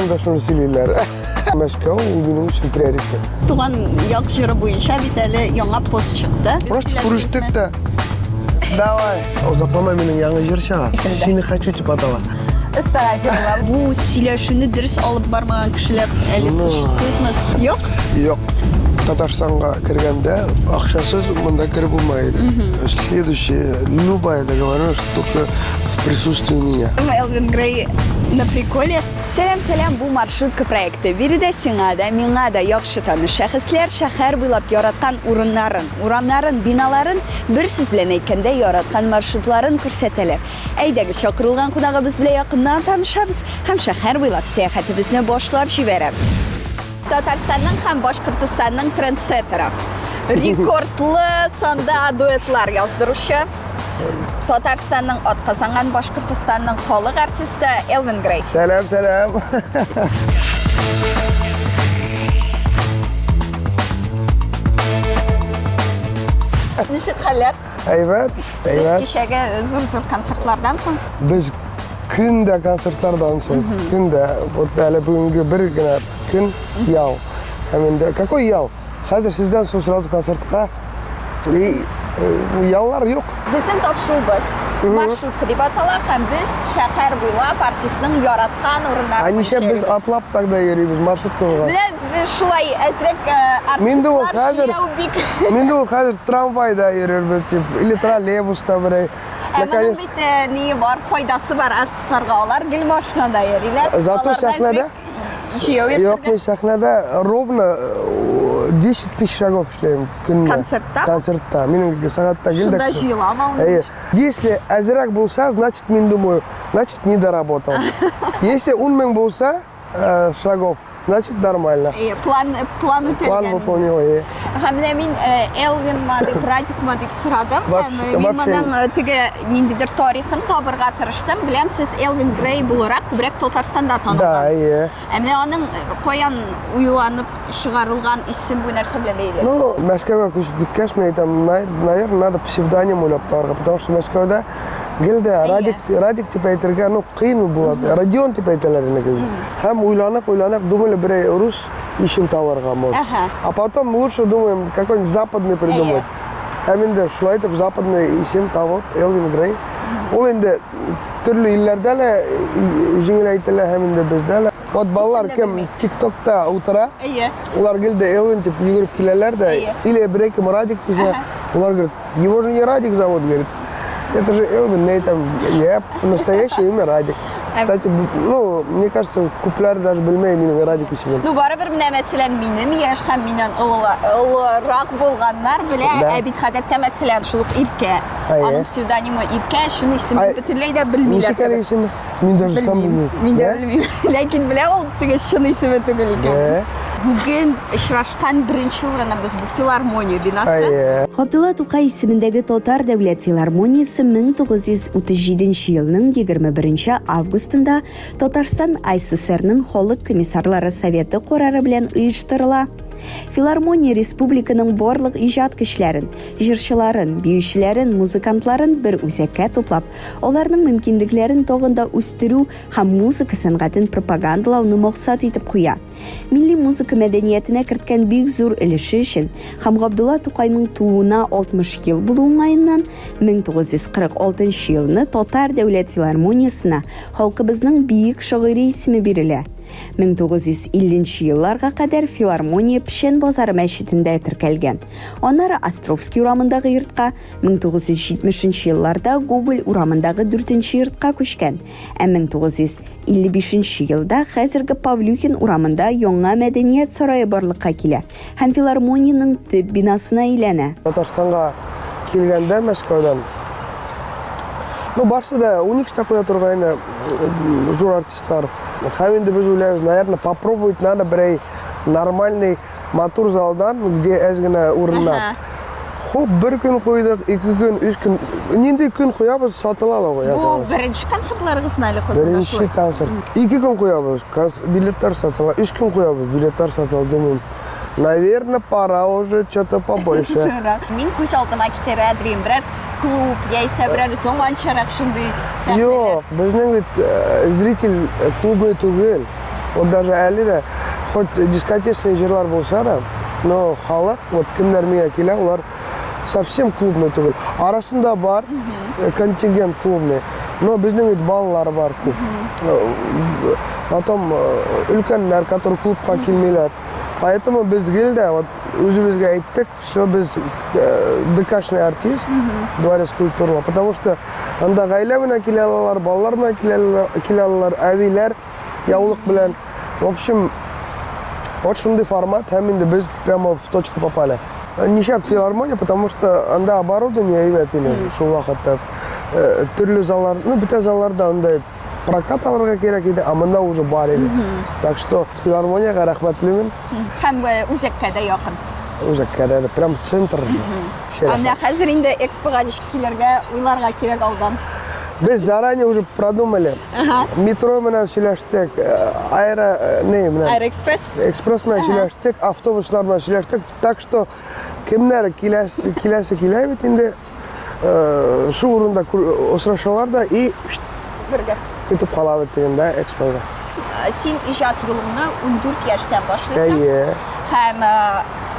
Анда шуны сөйлиләр. Мәскәү ул минем өчен приоритет. Туган як җыры буенча бит әле яңа пост чыкты. Просто күрештек тә. Давай. Озакламый минем яңа җыр чыга. Сине хочу дип атала. Әстәгъфирулла. Бу сөйләшүне дөрес алып бармаган кешеләр әле Ну. существуетмы? Юк. Юк. Татарстанга кергәндә акчасыз монда кереп булмый иде. Следующая любая договоренность только в присутствии меня. Элвин Грей на приколе. Сәлам, сәлам, бу маршрутка проекты. Биредә сиңа да, миңа да яхшы таныш шәхесләр шәһәр буйлап яраткан урыннарын, урамнарын, биналарын, бер сүз белән әйткәндә, яраткан маршрутларын күрсәтәләр. Әйдәгез, чакырылган кунагыбыз белән якыннан танышабыз һәм шәһәр буйлап сәяхәтебезне башлап җибәрәбез. Татарстанның һәм Башкортостанның трендсеттеры. Рекордлы санда дуэтлар яздыручы, Татарстанның атказанган Башкортостанның халык артисты Элвин Грей. Сәлам, сәлам. Ничек хәлләр? Әйбәт, Сез әйбәт. кичәге зур-зур концертлардан соң Без көн дә концертлардан соң, көн дә. Вот әле бүгенге бер генә көн ял. Һәм инде какой ял? Хәзер сездән соң сразу концертка. И яллар юк. Безнең тапшыруыбыз маршрутка дип атала һәм без шәһәр буйлап артистның яраткан урыннарын А нишләп без атлап тогда йөрибез маршрутка булган? Менә без шулай әзрәк Мин дә ул артистлар хәзер сөйләү бик Мин дә ул хәзер трамвайда йөрербез дип, или троллейбуста берәй. Ә моның бит ние бар, файдасы бар артистларга. Алар гел машинада йөриләр. Зато сәхнәдә Җыю Юк, мин сәхнәдә ровно 10 тысяч шагов эшләйм көненә. Концертта? Концертта. Минем сәгатьтә гел Шунда җыеламы ул? Әйе. Если әзрәк булса, значит, мин думаю, значит, не доработал. Если 10 мең булса, шагов, значит, нормально. Әйе, план, план үтәлгән. План выполнил, әйе. Һәм менә мин Элвинма дип, Радикма дип сорадым. Һәм мин моның теге ниндидер тарихын табырга тырыштым. Беләм, сез Элвин Грей буларак күбрәк Татарстанда танылган. Да, әйе. Ә менә аның каян уйланып чыгарылган исем бу нәрсә белән бәйле? Ну, Мәскәүгә күчеп киткәч, мин әйтәм, наверное, надо псевдоним уйлап табарга, потому что Мәскәүдә гел дә Радик, Радик дип әйтергә, ну, кыен була. Родион дип әйтәләр инде гел. Һәм уйланып, уйланып, думали, берәй рус исем табарга может. А потом лучше думаем, какой-нибудь западный придумать. Һәм инде шулай итеп западный исем табып, Элвин Грей. Ул инде төрле илләрдә лә җиңел әйтелә һәм инде бездә лә. Вот балалар кем ТикТокта утыра, улар гел дә Элвин дип йөгереп киләләр дә, или берәй кем Радик дисә, улар говорит, его же не Радик зовут, говорит. Это же Элвин, я там, я настоящее имя Радик. Кстати, ну, мне кажется, күпләр даже белмәй минем Радик исемен. Ну, барыбер менә мәсәлән, минем яшь һәм миннән олырак булганнар белә, ә бит гадәттә мәсәлән, шул ук Иркә. Аның псевдонимы Иркә, чын исемен бөтенләй дә белмиләр. Ничек әле исеме? Мин даже сам белмим. Мин дә белмим. Ләкин белә ул теге чын исеме түгел икән. Бүген очрашкан беренче урыныбыз бу филармония бинасы. Габдулла Тукай исемендәге Татар дәүләт филармониясе 1937 елның 21 августында Татарстан АССРның Халык комиссарлары советы карары белән оештырыла. Филармония республиканың барлык иҗат кешеләрен, җырчыларын, биючеләрен, музыкантларын бер үзәккә туплап, аларның мөмкинлекләрен тагын да үстерү һәм музыка сәнгатен пропагандалауны максат итеп куя. Милли музыка мәдәниятенә керткән бик зур өлеше өчен һәм Габдулла Тукайның тууына 60 ел булу уңаеннан 1946 елны Татар дәүләт филармониясенә халкыбызның бөек шагыйре исеме бирелә. 1950 елларга кадәр филармония Печән базары мәчетендә теркәлгән. Аннары Островский урамындагы йортка, 1970 елларда Гоголь урамындагы 4 йортка күчкән. Ә 1955 елда хәзерге Павлюхин урамында яңа мәдәният сарае барлыкка килә һәм филармониянең төп бинасына әйләнә. Татарстанга килгәндә Мәскәүдән, ну, барсы да Уникста куя торгайны зур артистлар. Һәм инде без уйлайбыз, наверное, попробовать надо берәй нормальный матур залдан, где әз генә урыннар. Хоп, бер көн куйдык, ике көн, өч көн. Нинди көн куябыз, сатыла ла куя. Бу беренче концертларыгызмы әле Казанда? Беренче концерт. Ике көн куябыз, билетлар сатыла. Өч көн куябыз, билетлар сатыла. Думаю, наверное, пора уже что-то побольше. Мин күз алдыма китерә дим, берәр клуб яисә берәр заманчарак шундый сәхнәләр. Юк, безнең бит зритель клубный түгел. Вот даже әле дә, хоть дискотечный җырлар булса да, но халык, вот кемнәр миңа килә, улар совсем клубный түгел. Арасында бар контингент клубный, но безнең бит балалар бар күп. Потом өлкәннәр, которые клубка килмиләр. Поэтому без гел дә вот үзебезгә әйттек, все без ДКшный артист, дворец культуры, потому что анда гаилә белән килә алалар, балалар белән килә алалар, әбиләр яулык белән. В общем, вот шундый формат, һәм инде без прямо в точку попали. Нишләп филармония, потому что анда оборудование әйбәт иде шул вакытта. Төрле заллар, ну, бөтә залларда андай прокат алырга кирәк иде, а монда уже бар иде. Так что филармониягә рәхмәтлемен. Һәм үзәккә дә якын. Үзәккә дә, прям центр. Ә менә хәзер инде экспога ничек килергә уйларга кирәк алдан. Без заранее уже продумали. Метро белән сөйләштек, аэро, не, менә. Аэроэкспресс. Экспресс белән сөйләштек, автобуслар белән сөйләштек. Так что кемнәр киләсе, киләсе килә бит инде, шул урында очрашалар да и бергә көтеп калабыз дигәндә экспода. Син иҗат юлыңны 14 яшьтән башлыйсың. Әйе. Һәм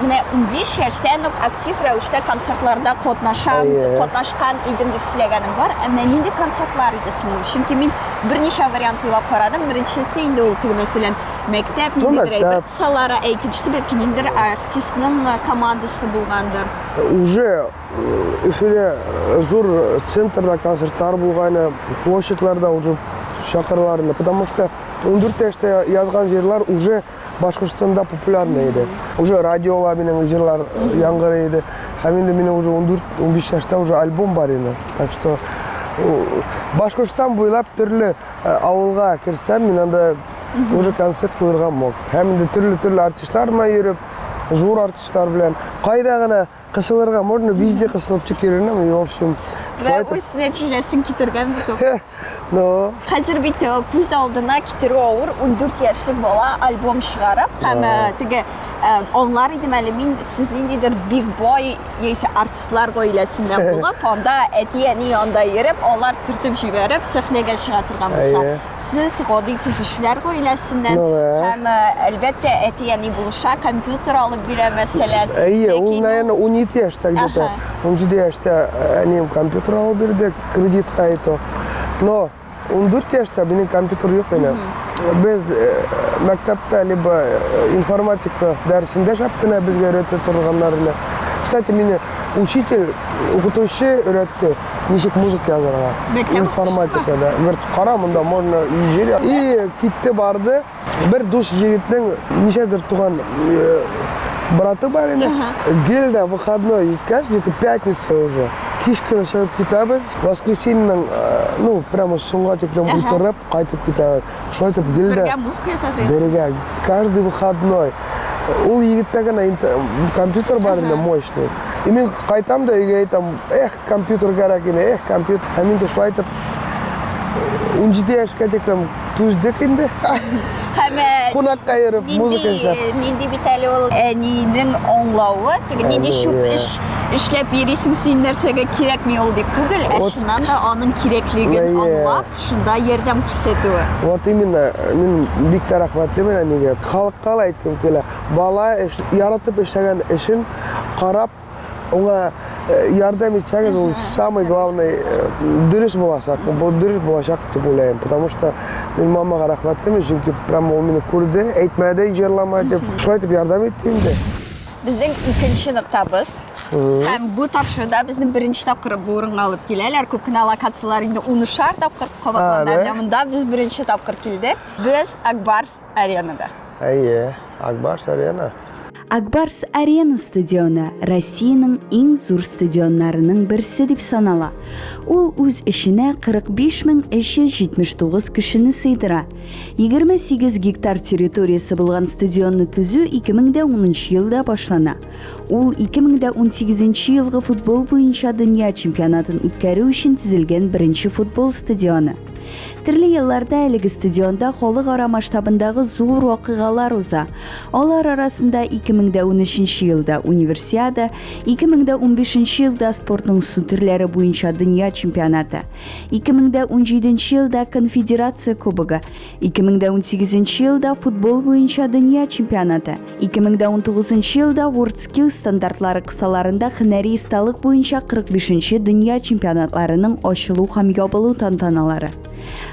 менә 15 яшьтән үк актив рәвештә концертларда катнашам, катнашкан идем дип сөйләгәнең бар. Әмма нинди концертлар иде соң ул? Чөнки мин берничә вариант уйлап карадым. Беренчесе инде ул теге, мәсәлән, мәктәп, ниндидер әйбер кысалары, ә икенчесе бәлки ниндидер артистның командасы булгандыр. Уже Өфедә зур центрда концертлар булганы, площадьларда уже чакыралар инде, потому что 14 яшьтә язган җырлар уже Башкортстанда популярный иде. Уже радиола минем җырлар яңгырый иде. Һәм инде минем уже 14-15 яшьтә уже альбом бар инде. Так что Башкортстан буйлап төрле авылга керсәм, мин анда уже концерт куярга мог. Һәм инде төрле-төрле артистлар белән йөреп, зур артистлар белән, кайда гына кысылырга можно, везде кысылып чык йөренәм, и в общем. Вә үз нәтиҗәсен китергән бит ул. Ну. Хәзер бит күз алдына китерү авыр, 14 яшьлек бала альбом чыгарып, һәм теге аңлар идем әле мин, сез ниндидер бик бай яисә артистлар гаиләсеннән булып, анда әти-әни янында йөреп, алар төртеп җибәреп, сәхнәгә чыга торган булса. Сез гади төзүчеләр гаиләсеннән һәм, әлбәттә, әти-әни булыша, компьютер алып бирә, мәсәлән. Әйе, ул, наверное, 17 яшьтә где-то. 17 яшьтә әнием компьютер алып бирде, кредитка и то. Но 14 яшьтә минем компьютер юк иде. Без мәктәптә либо информатика дәресендә шәп кенә безгә өйрәтә торганнар иде. Кстати, мине учитель, укытучы өйрәтте. Ничек музыка язарга. Информатика, да. Говорит, кара, монда можно и җыр. И китте барды. Бер дус егетнең ничәдер туган браты бар иде. Гел дә выходной җиткәч, где-то пятница уже. Кич кенә чыгып китәбез. Воскресеньеның, ну, прямо соңга тиклем утырып, кайтып китәбез. Шулай итеп гел дә. Бергә музыка ясап Бергә. Каждый выходной. Ул егеттә генә компьютер бар инде мощный. И мин кайтам да өйгә әйтәм, эх, компьютер кирәк иде, эх, компьютер. Һәм инде шулай итеп 17 яшькә тиклем түздек инде. Һәм кунакка йөреп, музыка эшләп. Нинди бит әле ул әнинең аңлавы, теге нинди чүп эш эшләп йөрисең син, нәрсәгә кирәкми ул дип түгел, ә чыннан да аның кирәклеген аңлап, шунда ярдәм күрсәтүе. Вот именно, мин бик тә рәхмәтлемен әнигә. Халыкка ла әйткем килә, бала яратып эшләгән эшен карап, уңа ярдәм итсәгез, ул самый главный дөрес булачак, бу дөрес булачак дип уйлыйм. Потому что мин мамага рәхмәтлемен, чөнки прямо ул мине күрде, әйтмәде җырлама дип, шулай итеп ярдәм итте инде. Безнең икенче ноктабыз. Һәм бу тапшыруда безне беренче тапкыр бу урынга алып киләләр. Күп кенә локацияләр инде унышар тапкыр кабатланды. Ә монда без беренче тапкыр килдек. Без Акбарс аренада. Әйе, Акбарс арена. Акбарс Арена стадионы Россиянең иң зур стадионнарының берсе дип санала. Ул үз эченә 45379 кешене сыйдыра. 28 гектар территориясе булган стадионны төзү 2010 елда башлана. Ул 2018 елгы футбол буенча дөнья чемпионатын үткәрү өчен төзелгән беренче футбол стадионы. Төрле елларда әлеге стадионда халыкара масштабындагы зур вакыйгалар уза. Алар арасында 2013 елда Универсиада, 2015 елда спортның су төрләре буенча дөнья чемпионаты, 2017 елда Конфедерация кубогы, 2018 елда футбол буенча дөнья чемпионаты, 2019 елда WorldSkills стандартлары кысаларында һөнәри осталык буенча 45 дөнья чемпионатларының ачылу һәм ябылу тантаналары.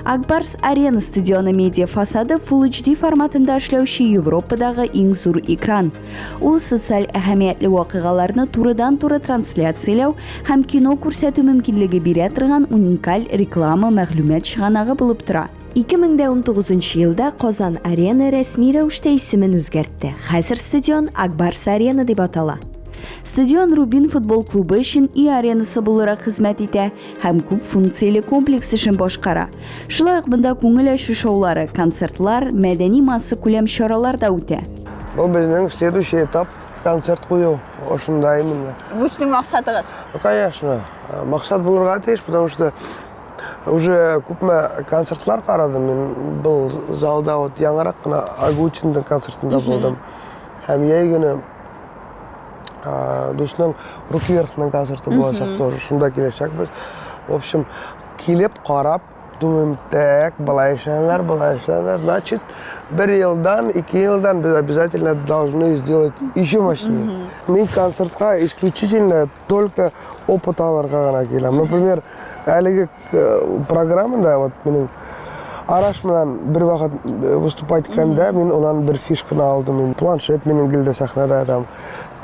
Акбарс Арена стадионы медиа фасады Full HD форматында эшләүче Европадагы иң зур экран. Ул социаль әһәмиятле вакыйгаларны турыдан-туры трансляцияләү һәм кино күрсәтү мөмкинлеге бирә торган уникаль реклама мәгълүмат чыганагы булып тора. 2019 елда Казан Арена рәсми рәвештә исемен үзгәртте. Хәзер стадион Ак Барс Арена дип атала. Стадион Рубин футбол клубы өчен и аренасы буларак хезмәт итә һәм күп функцияле комплекс эшен башкара. Шулай ук монда күңел ачу шоулары, концертлар, мәдәни массакүләм чаралар да үтә. Бу безнең следующий этап концерт кую, ошында именно. Бу сезнең максатыгыз? Ну, конечно, максат булырга тиеш, потому что Уже күпме концертлар карадым мин был залда вот яңарак кына Агутинның концертында булдым. Һәм җәй көне дусның Руки вверхның концерты булачак тоже, шунда киләчәкбез. В общем, килеп карап, думаем, так, былай эшләнәләр, былай эшләнәләр, значит, бер елдан, ике елдан без обязательно должны сделать еще мощнее. Мин концертка исключительно только опыт алырга гына киләм. Например, әлеге э, программада вот минем Араш менән бер вакыт э, выступать иткәндә мин унан бер фишканы алдым. Мин планшет минем гел дә сәхнәдә там.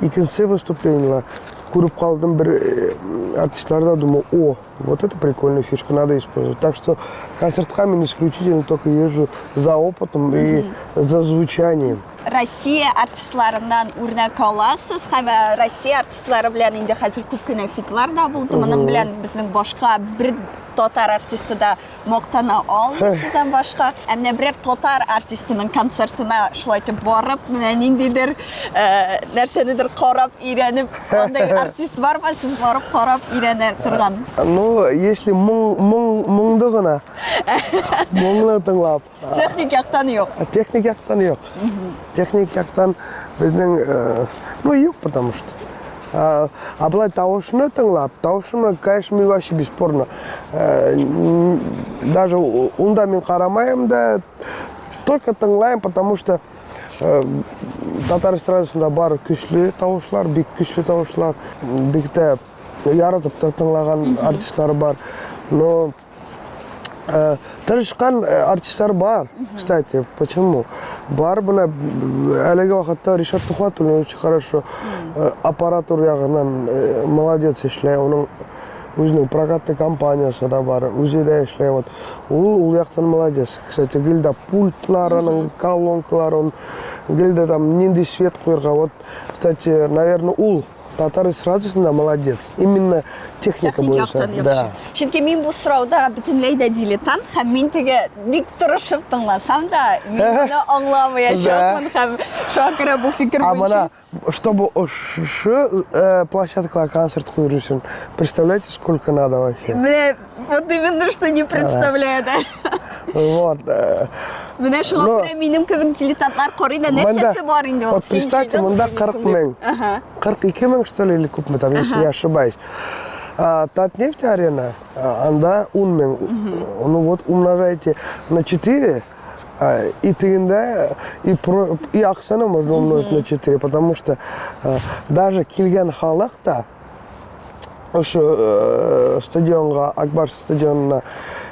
Икенче выступлениелар күреп калдым бер э, артистларда, думаю, о, вот это прикольная фишка, надо использовать. Так что концертка мин исключительно только езжу за опытом и за звучанием. Россия артистларыннан үрнәк аласыз һәм э, Россия артистлары белән инде хәзер күп кенә фитлар да булды. Моның белән безнең башка бер татар артисты да мактана алмый сездән башка. Ә менә берәр татар артистының концертына шулай итеп барып, менә ниндидер э, нәрсәнедер карап, өйрәнеп, андый артист бармы? Сез барып карап өйрәнә торган. Ну, если моң, моң, моңды гына, моңны тыңлап, Техник яктан юк. Техник яктан юк. Техник яктан безнең, э, ну, юк, потому что. А, а былай тавышны тыңлап, тавышны, конечно, мин вообще бесспорно. Э, даже унда мин карамайм да, только тыңлайм, потому что э, татар эстрадасында бар көчле тавышлар, бик көчле тавышлар, бик тә яратып та тыңлаган артистлар бар. Но Э, тырышкан э, артистлар бар, кстати, почему? Бар менә әлеге вакытта Ришат Тухватуллин очень хорошо э, аппаратура ягыннан молодец эшләй, аның үзенең прокатный компаниясе да бар, үзе дә эшләй. Вот. Ул ул яктан молодец. Кстати, гел дә пультлар аның, колонкалар, он гел дә там нинди свет куярга. Вот, кстати, наверное, ул Татар эстрадасында молодец. Именно техника буенча. Да. Чөнки мин бу сорауда бөтенләй дә дилетант һәм мин теге бик тырышып тыңласам да, мин моны аңламаячакмын һәм шуңа күрә бу фикер буенча. А менә, чтобы ошо э, площадкага концерт куер өчен, представляете, сколько надо вообще? Менә вот именно что не представляю, да. Вот. Э, Менә шуңа күрә минем кебек дилетантлар карый да нәрсәсе бар инде ул. Вот представьте, монда 40 мең. 42 мең, что ли, или күпме там, если не ошибаюсь. Татнефть арена, анда 10 мең. Ну вот умножайте на 4, и тегендә и, про, и акчаны можно умножить на 4, потому что даже килгән халык та ошо э, стадионга Акбар стадионына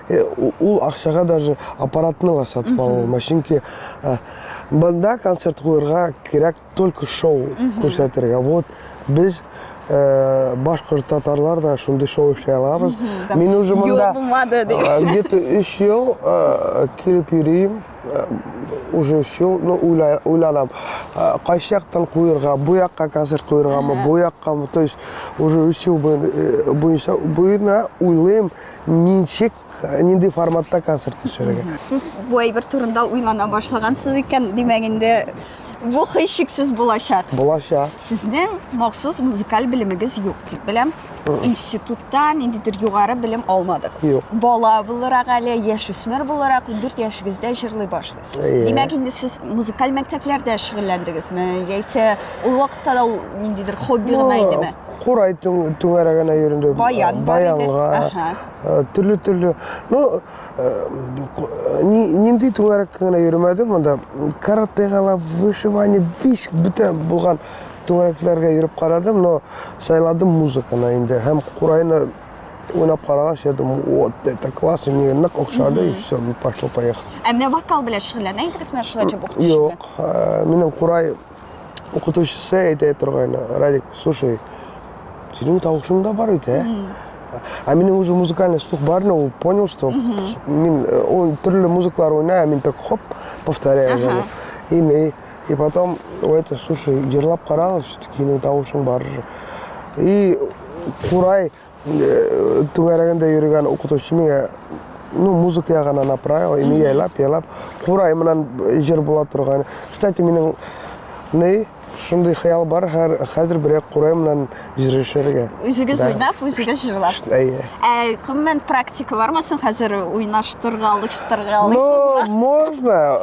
э, ул акчага даже аппаратны ла сатып ала алмас чөнки э, бында концерт куярга кирәк только шоу күрсәтергә вот без башкорт татарлар да шундый шоу эшли алабыз мин уже монда где то өч ел килеп йөрим уже өч ел ну уйланам кайсы яктан куярга бу якка концерт куяргамы бу яккамы то есть уже өч ел буенча буена уйлыйм ничек нинди форматта концерт төшерергә сез бу әйбер турында уйлана башлагансыз икән димәк инде. Бу һичшиксез булачак. Булачак. Сезнең махсус музыкаль белемегез юк дип беләм. Институтта ниндидер югары белем алмадыгыз. Юк. Бала буларак әле, яшүсмер буларак 14 яшегездә җырлый башлыйсыз. Әйе. Димәк, инде сез музыкаль мәктәпләрдә шөгыльләндегезме? Яисә ул вакытта да ул ниндидер хобби гына идеме? Курай түңәрәгенә йөрдем. Баян бар иде. Баянга. Аһа. Төрле-төрле. Ну, нинди түңәрәккә генә йөрмәдем монда. Каратега ла, вышивание, весь бөтә булган түңәрәкләргә йөреп карадым, но сайладым музыканы инде. Һәм курайны уйнап карагач, я думаю, вот это класс, мне нык охшады, и все, пошло поехало. Ә менә вокал белән шөгыльләнә идегезме шулай дип укытучы белән? Юк, минем курай укытучысы әйтә торган, Радик, слушай, синең тавышың да бар бит, ә? А минем уже музыкальный слух бар, но ул понял, что мин ул төрле музыкалар уйнай, а мин так хоп, повторяю. Ага. И, и потом, это, слушай, җырлап карагыз, все-таки синең тавышың бар. И курай түгәрәгендә йөргән укытучы миңа, ну, музыка ягына направил, и мин яйлап, яйлап, курай менән җыр була торган. Кстати, минем ни, шундый хыял бар, хәзер берәр курай менән җыр эшләргә. Үзегез Да. уйнап, үзегез җырлап. Әйе. Ә гомумән практика бармы соң хәзер уйнаштыргалыштыргалыйсызмы? Ну, можно.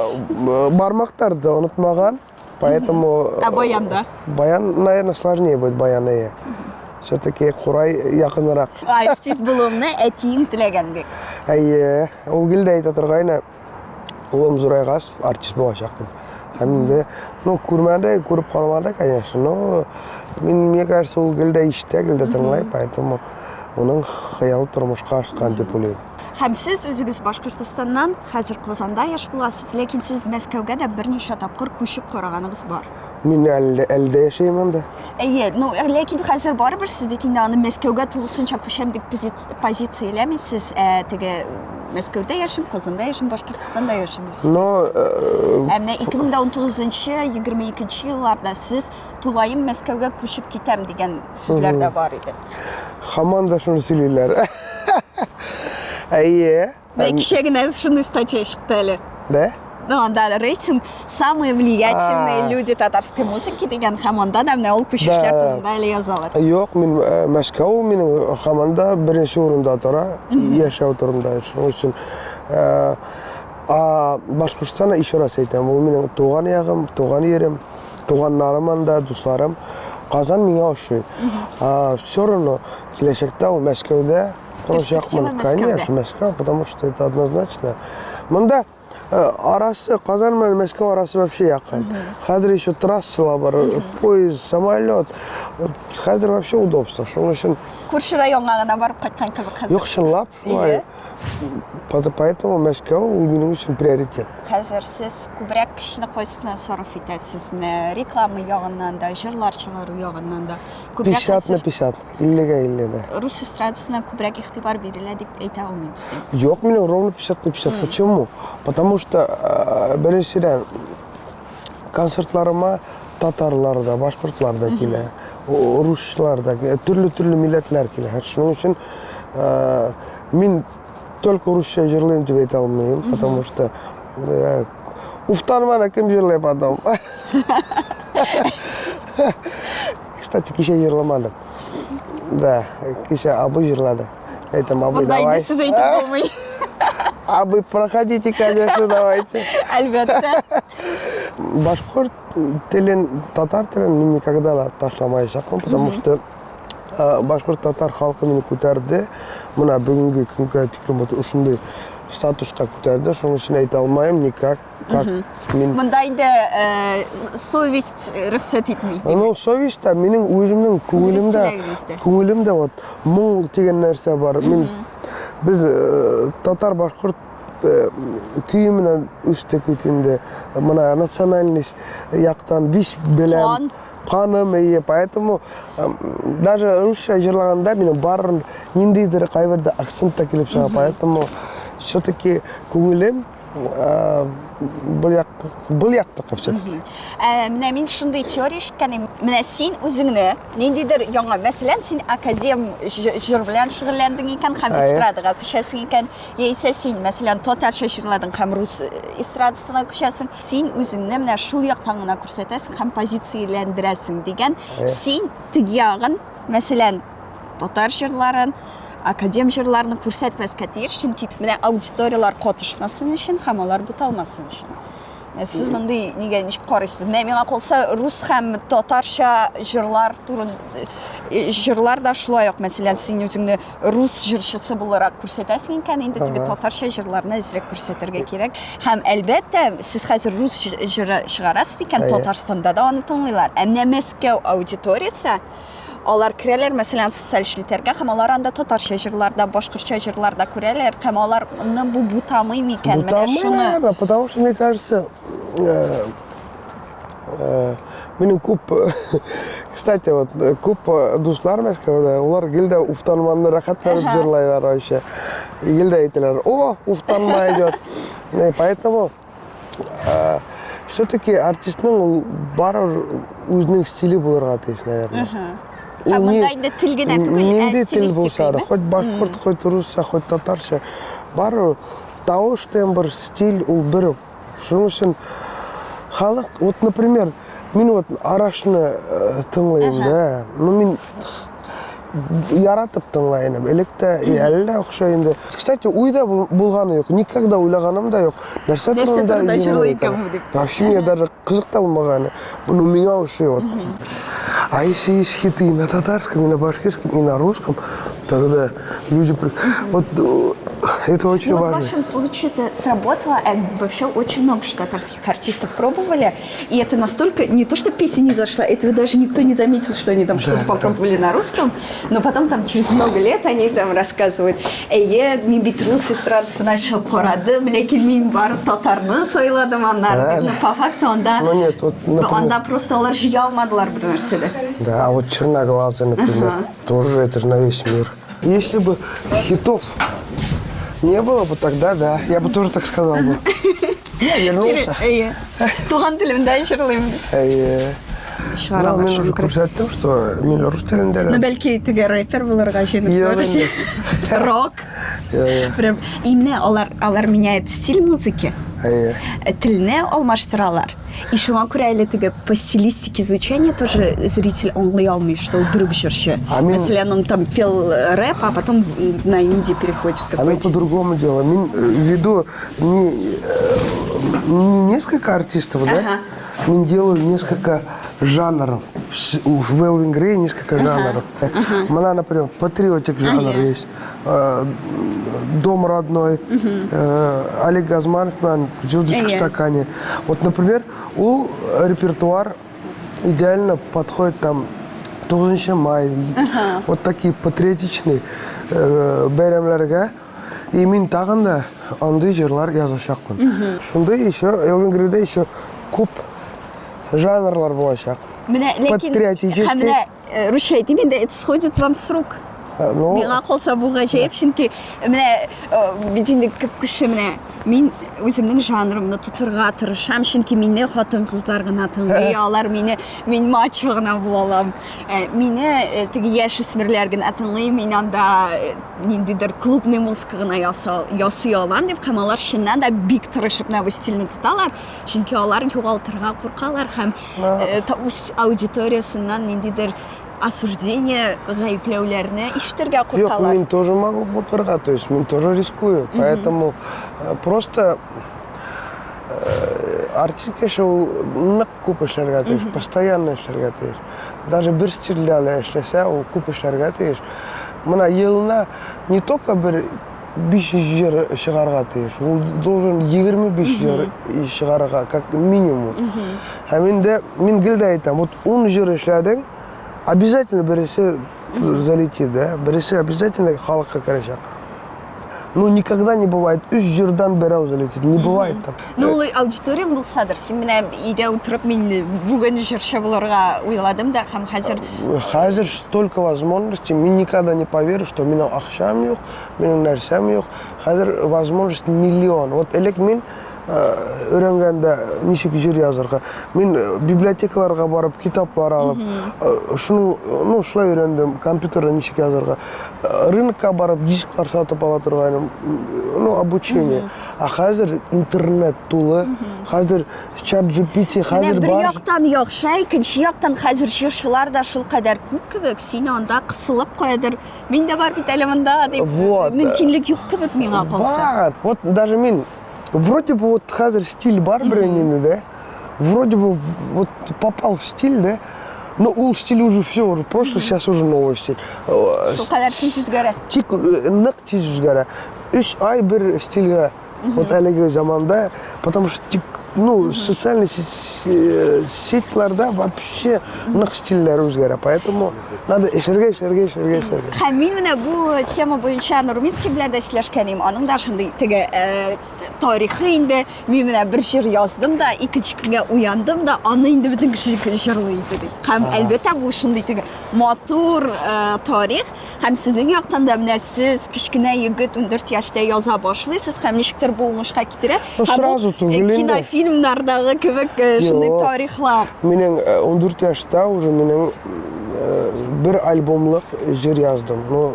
Бармактар да онытмаган, поэтому... Ә баянда? Баян, наверное, сложнее будет баян, әйе. Все-таки курай якынрак. Артист булуымны әтиең теләгән бик. Әйе, ул гел дә әйтә торгайны, улым зурайгач артист булачак дип. Һәм инде, ну, күрмәде, күреп калмады, конечно, но мин, мне кажется, ул гел дә ишетә, гел дә тыңлый, поэтому уның хыялы тормышка ашкан дип уйлыйм. Һәм сез үзегез Башкортостаннан, хәзер Казанда яшь буласыз, ләкин сез Мәскәүгә дә берничә тапкыр күчеп караганыгыз бар. Мин әле әле дә яшәйм анда. Әйе, ну, ләкин хәзер барыбер сез бит инде аны Мәскәүгә тулысынча күчәм дип позицияләмисез, ә теге Мәскәүдә яшим, Казанда яшим, Башкортостанда яшим дип. Но Ә менә 2019-22 елларда сез тулаем Мәскәүгә күчеп китәм дигән сүзләр дә бар иде. Һаман да шуны сөйлиләр. Әйе. Менә кичә генә шундый статья чыкты әле. Да? Ну, анда рейтинг «Самые влиятельные А. люди татарской музыки» дигән һәм анда да менә ул күчешләр турында әле язалар. Юк, мин Мәскәү ул минем һаман да беренче урында тора, яшәү турында. Шуның өчен а Башкортстан, еще раз әйтәм, ул минем туган ягым, туган ерем, туганнарым анда, дусларым. Казан миңа ошый. А все равно киләчәктә ул Мәскәүдә торачакмын. Перспектива Мәскәүдә. Конечно, Мәскәү, потому что это однозначно. Монда арасы, Казан белән Мәскәү арасы вообще якын. Хәзер еще трассалар бар, поезд, самолет. Хәзер вообще удобство. Шуның өчен Күрше районга гына барып кайткан кебек хәзер. Юк, чынлап шулай. Поэтому Мәскәү ул минем өчен приоритет. Хәзер сез күбрәк көчне кайсына сарыф итәсез? Менә реклама ягыннан да, җырлар чыгару ягыннан да. Күбрәк 50 на хәзер 50, 50-гә 50 да. рус эстрадасына күбрәк игътибар бирелә дип әйтә алмыйбыз. Юк, минем ровно 50 на 50. Почему? Потому что беренчедән концертларыма татарлар да, башкортлар да килә, руслар да килә, төрле-төрле милләтләр килә. Шуның өчен мин только русча җырлыйм дип әйтә алмыйм, потому что Уфтан кем җырлый потом? Кстати, кичә җырламадым. Да, кичә абый җырлады. Әйтәм, абый, Монда инде давай. сүз әйтеп булмый. Абый, проходите, конечно, давайте. Әлбәттә. Башкорт телен, татар телен мин никогда да ташламаячакмын, потому что башкорт татар халкы мине күтәрде. Менә бүгенге көнгә тиклем вот ушундай статуска күтәрде. Шуның өчен әйтә алмыйм никак, как мин. Монда инде совесть рөхсәт итми. Ну, совесть та минем үземнең күңелемдә, теләгегездә. күңелемдә вот моң дигән нәрсә бар. Мин без татар башкорт көе менән үстек бит инде. Менә национальность яктан биш беләм. Кан. Каным, әйе, поэтому даже русча җырлаганда минем бар ниндидер кайбердә акцент та килеп чыга, поэтому все-таки күңелем Был як, был яктыкы все-таки. Менә мин шундый теория ишеткән идем. Менә син үзеңне ниндидер яңа, мәсәлән, син академ җыр белән шөгыльләндең икән һәм эстрадага күчәсең икән, яисә син, мәсәлән, татарча җырладың һәм рус эстрадасына күчәсең, син үзеңне менә шул яктан гына күрсәтәсең һәм позицияләндерәсең дигән. Син теге ягын, мәсәлән, татар җырларын, академ җырларны күрсәтмәскә тиеш, чөнки менә аудиторияләр катышмасын өчен һәм алар буталмасын өчен. Сез мондый нигә ничек карыйсыз? Менә миңа калса, рус һәм татарча җырлар турын җырлар да шулай ук, мәсәлән, син үзеңне рус җырчысы буларак күрсәтәсең икән, инде теге татарча җырларны әзрәк күрсәтергә кирәк. Һәм әлбәттә, сез хәзер рус җыры чыгарасыз икән, Татарстанда да аны тыңлыйлар. Ә менә Мәскәү аудиториясе Алар керәләр, мәсәлән, социаль челтәргә һәм алар анда татарча җырлар да, башкортча җырлар да күрәләр һәм аларны бу бутамый микән? Менә шуны. Наверное, потому что, мне кажется, минем күп, кстати, вот күп дуслар Мәскәүдә, улар гел дә Уфтанманы рәхәтләнеп җырлайлар вообще. Гел дә әйтәләр, о, Уфтанма идет. Поэтому все-таки артистның ул барыбер үзенең стиле булырга тиеш, наверное. Ул монда инде тел генә түгел, ә нинди тел булса да, хоть башкорт, хоть русча, хоть татарча, барыбер тавыш, тембр, стиль ул бер үк. Шуның өчен халык, вот, например, мин вот Арашны тыңлыйм, да, ну мин яратып тыңлай идем. Элек тә, әле дә охшай инде. Кстати, уйда булганы юк. Никогда уйлаганым да юк. Нәрсә турында җырлый икән бу дип. Вообще мне даже кызык та булмаган. Ну, миңа ошый вот. А если есть хиты и на татарском, и на башкирском, и на русском, тогда люди... Вот это очень ну, важно. В вашем случае это сработало. Вообще очень много же татарских артистов пробовали. И это настолько... Не то, что песня не зашла, этого даже никто не заметил, что они там да, что-то попробовали на русском. Но потом там через много лет они там рассказывают. Әйе, мин бит рус эстрадасына чыгып карадым, ләкин мин бары татарны сайладым аннары. Но по факту анда... Ну нет, вот, например... Анда просто алар җыя алмадылар бер нәрсә дә. Да, а вот Черноглазый, например, тоже это же на весь мир. Если бы хитов не было бы, тогда да, я бы тоже так сказал бы. Я вернулся. Әйе. Туган телемдә җырлыйм. Әйе. Чыгаралар Мин уже күрсәттем, что мин рус телендә. Ну, бәлки теге рэпер булырга җыенырсың. Рок. Прям именно алар алар меняют стиль музыки. Әйе. Телне алмаштыралар. И шуңа күрә әле теге по стилистике звучания тоже зритель аңлый алмый, что ул бер үк җырчы. Мәсәлән, он там пел рэп, а потом на инди переходит. А мин по-другому делаю. Мин веду не несколько артистов, да? Мин делаю несколько жанров. В Элвин Грей несколько жанров. Мына, например, патриотик жанр есть. Дом родной, Олег Газманов, Звездочка в стакане. Вот, например, ул репертуар идеально подходит там 9 май, вот такие патриотичные бәйрәмнәргә. И мин тагын да андый җырлар язачакмын. Шундый еще Элвин Грейда еще күп жанрлар булачак. Менә ләкин Патриотический. Менә русча әйтим инде, это сходит вам с рук. Ну, Миңа калса бу гаҗәеп, чөнки менә бит инде күп кеше менә мин үземнең жанрымны тотырга тырышам, чөнки мине хатын-кызлар гына тыңлый, алар мине, мин мачо гына була алам. Мине теге яшүсмерләр генә тыңлый, мин анда ниндидер клубный музыка гына ясый алам дип, һәм алар чыннан да бик тырышып менә бу стильне тоталар, чөнки алар югалтырга куркалар һәм үз аудиториясеннән ниндидер осуждение, гаепләүләрне ишетергә куркалар. Юк, мин тоже могу куркырга, то есть мин тоже рискую, поэтому просто артист кеше ул нык күп эшләргә тиеш, постоянно эшләргә тиеш. Даже бер стильдә әле эшләсә, ул күп эшләргә тиеш. Менә елына не только бер 500 җыр чыгарга тиеш, ул должен 25 җыр чыгарырга, как минимум. Һәм инде мин гел дә әйтәм, вот 10 җыр эшләдең, обязательно бересе залетит, да, бересе обязательно халыкка керәчәк. Ну, никогда не бывает. Өч җырдан берәү залетит. Не бывает так. Ну, ул аудиторияң булсадыр, син менә өйдә утырып мин бүген җырчы булырга уйладым да һәм хәзер Хәзер столько возможностей, мин никогда не поверю, что минем акчам юк, минем нәрсәм юк. Хәзер возможность миллион. Вот элек мин өйрәнгәндә ничек җыр язырга. Мин библиотекаларга барып китаплар алып, шуның, ну, шулай өйрәндем, компьютерда ничек язырга. Рынокка барып дисклар сатып ала торган, ну, обучение. Ә хәзер интернет тулы, хәзер чат GPT, хәзер бар. Бер яктан яхшы, икенче яктан хәзер җырчылар да шулкадәр күп кебек, син анда кысылып каядыр, мин дә бар бит әле монда дип. Вот. Мөмкинлек юк кебек миңа калса. Бар. Вот даже мин вроде бы вот хәзер стиль бар берәүнең да, вроде бы вот попал в стиль, да, но ул стиль уже все, уже прошлый, сейчас уже новый стиль. Шулкадәр тиз үзгәрә. Тик нык тиз үзгәрә. Өч ай бер стильгә вот әлеге заманда, потому что тик, ну, социальный сетьларда вообще нык стильләр үзгәрә, поэтому надо эшләргә, эшләргә, эшләргә, эшләргә. Һәм мин менә бу тема буенча Нурминский белән дә сөйләшкән идем. Аның да шундый теге тарихы инде. Мин менә бер җыр яздым да, икенче көнгә уяндым да, аны инде бөтен кеше җырлый иде дип. Һәм әлбәттә бу шундый теге матур тарих. Һәм сезнең яктан да менә сез кечкенә егет 14 яшьтә яза башлыйсыз һәм ничектер бу уңышка китерә. Ну, сразу түгел инде. Кинофильмнардагы кебек шундый тарихлар. Минем 14 яшьтә уже минем бер альбомлык җыр яздым. Ну,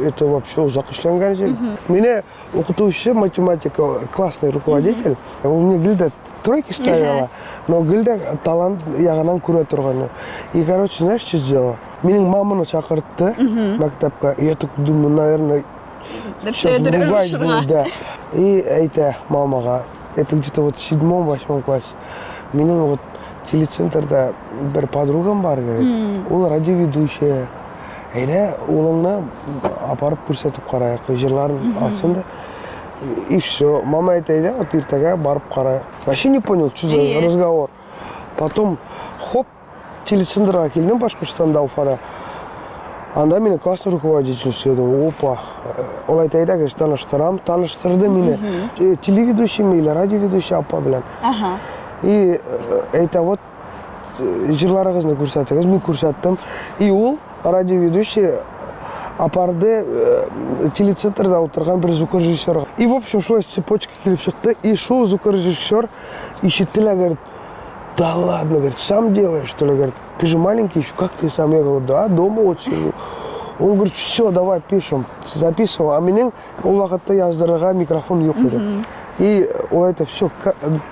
это вообще озак эшләнгән җыр. Мине укытучы математика, классный руководитель, ул мне гел дә тройки ставила, но гел дә талант ягынан күрә торган. И, короче, знаешь, что сделала? Минем маманы чакыртты мәктәпкә. Я так думаю, наверное, сейчас ругать будет, да. И әйтә мамага, это где-то вот в седьмом, восьмом классе. Минем вот телецентрда бер подругам бар, говорит, ул радиоведущая. Әйдә, улыңны апарып күрсәтеп карайык, җырларын алсын да. И все. Мама әйтә, әйдә, вот иртәгә барып карайык. Вообще не понял, что за разговор. Потом, хоп, телецентрга килдем Башкортстанда, Уфада. Анда мине классный руководитель сөйләде. Опа. Ул әйтә, әйдә, говорит, таныштырам. Таныштырды мине. Телеведущий или радиоведущий апа белән. И әйтә, вот җырларыгызны күрсәтегез. Мин күрсәттем. И ул радиоведущий апарды телецентрда утырган бер звукорежиссерга. И, в общем, шулай цепочка килеп чыкты. И шул звукорежиссер ишетте, говорит, да ладно, говорит, сам делаешь, что ли? Говорит, ты же маленький еще, как ты сам? Я говорю, да, дома вот сижу. Он говорит, все, давай пишем. Записывал. А минем ул вакытта яздырырга микрофон юк иде. И ул әйтә, все,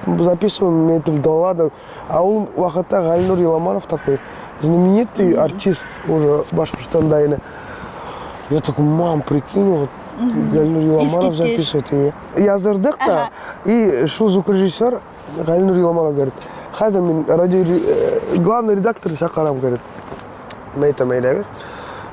записываем, мин әйтәм, да ладно. А ул вакытта Галинур Еламанов такой знаменитый артист уже Башкортостанда инде. Я такой, мам, прикинь, вот Галинур Еламанов записывает. И яздырдык та, и шул звукорежиссер Галинур Еламанов говорит, хәзер мин радио главный редактор чакырам, говорит. Мин әйтәм, әйдәгез.